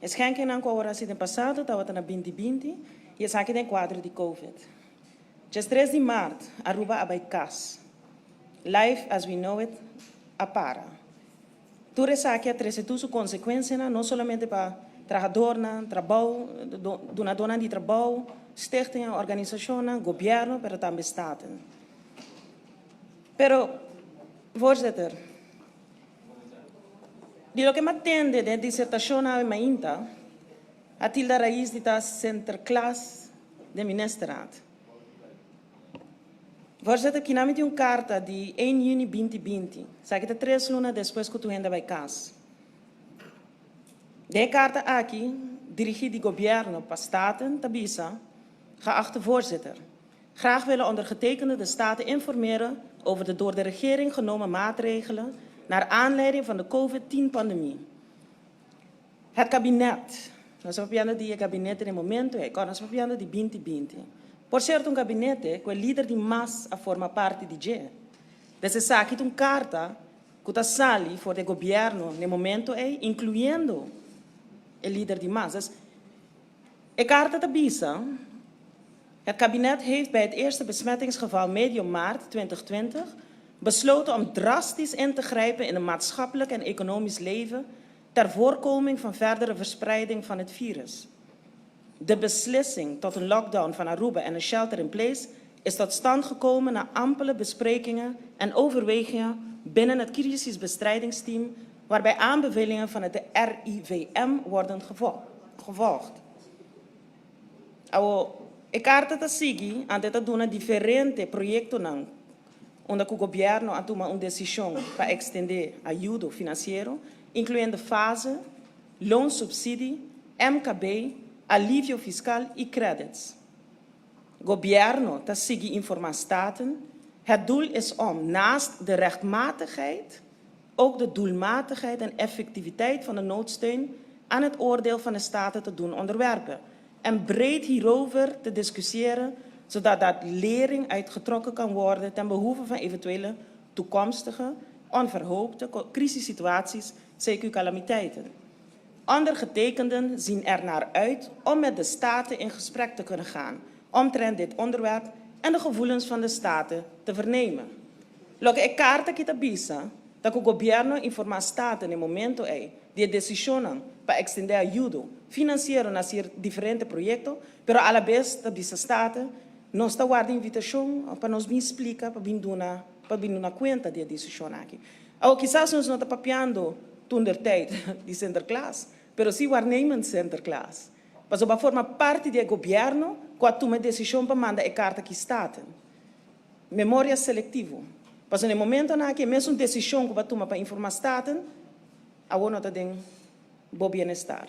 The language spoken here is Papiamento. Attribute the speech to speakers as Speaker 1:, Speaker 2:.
Speaker 1: E schenkingnan ku a wòrdu hasi den pasado tabata na 2020 i esaki den kuadro di Covid. 13 di mart, Aruba a bai kas. Life as we know it a para. Tur esaki a trese tur su konsekuensianan, no solamente pa trahadónan, trabou, dunadónan di trabou, stichtingen, organisashonnan, gobièrnu, pero tambe Staten. Pero, voorzitter, di loke mi a tende den disertashon awe mainta, a tilda Raiz di ta Sinterklaas den ministerraad. Voorzitter, aki mi tin un karta di 1 yüni 2020. Sabe ku ta 3 luna despues ku tur hende a bai kas. E karta aki, dirigí di gobièrnu pa Staten, ta bisa: "Geachte voorzitter, graag willen ondergetekende de Staten informeren over de door de regering genomen maatregelen naar aanleiding van de COVID-10-pandemie. Het kabinet, nos ta papiando di gabinete na momento, e nos ta papiando di 2020. Por sierto, un gabinete ku e lider di MAS a forma parti di dje. Dus esaki ta un karta ku ta sali for di gobièrnu na momento ei, inkluyendo e lider di MAS. Dus, e karta ta bisa: "Het kabinet heeft bij het eerste besmettingsgeval medio maart 2020 besloten om drastisch in te grijpen in het maatschappelijk en economisch leven ter voorkoming van verdere verspreiding van het virus. De beslissing tot een lockdown van Aruba en een shelter in place is tot stand gekomen na ampele besprekingen en overwegingen binnen het crisisbestrijdingsteam, waarbij aanbevelingen van het RIVM worden gevolgd." Awo, e karta ta sigui, anto ta duna diferente proyektonan unda ku gobièrnu a tuma un desishon pa ekstendé ayudo finansiero, inkluyendo fase, loonsubsidie, MKB, alivio fiskal i credits. Gobièrnu ta sigui informá Staten. "Het doel is om naast de rechtmatigheid ook de doelmatigheid en effectiviteit van de noodsteun aan het oordeel van de Staten te doen onderwerpen en breed hierover te discussiëren, zodat daar lering uitgetrokken kan worden ten behoeve van eventuele toekomstige, onverhoopte crisissituaties, CQ calamiteiten. Ondergetekenden zien er naar uit om met de Staten in gesprek te kunnen gaan omtrent dit onderwerp en de gevoelens van de Staten te vernemen." Loke e karta aki ta bisa, ta ku gobièrnu a informá Staten na momento ei di desishon pa ekstendé ayudo finansiero na diferente proyekto, pero a la bes ta bisa Staten, nos ta warda invitashon pa nos bin splika, pa bin duna kuenta di e desishon aki. Òf kisas nos no ta papiando toentertijd di Sinterklaas, pero si waarnemend Sinterklaas. Pasobra bo a forma parti di gobièrnu ku a tuma desishon pa manda e karta aki Staten. Memoria selektivo. Pasobra na momento nan ku mesun desishon ku bo a tuma pa informá Staten, awor no ta den bo bienestar.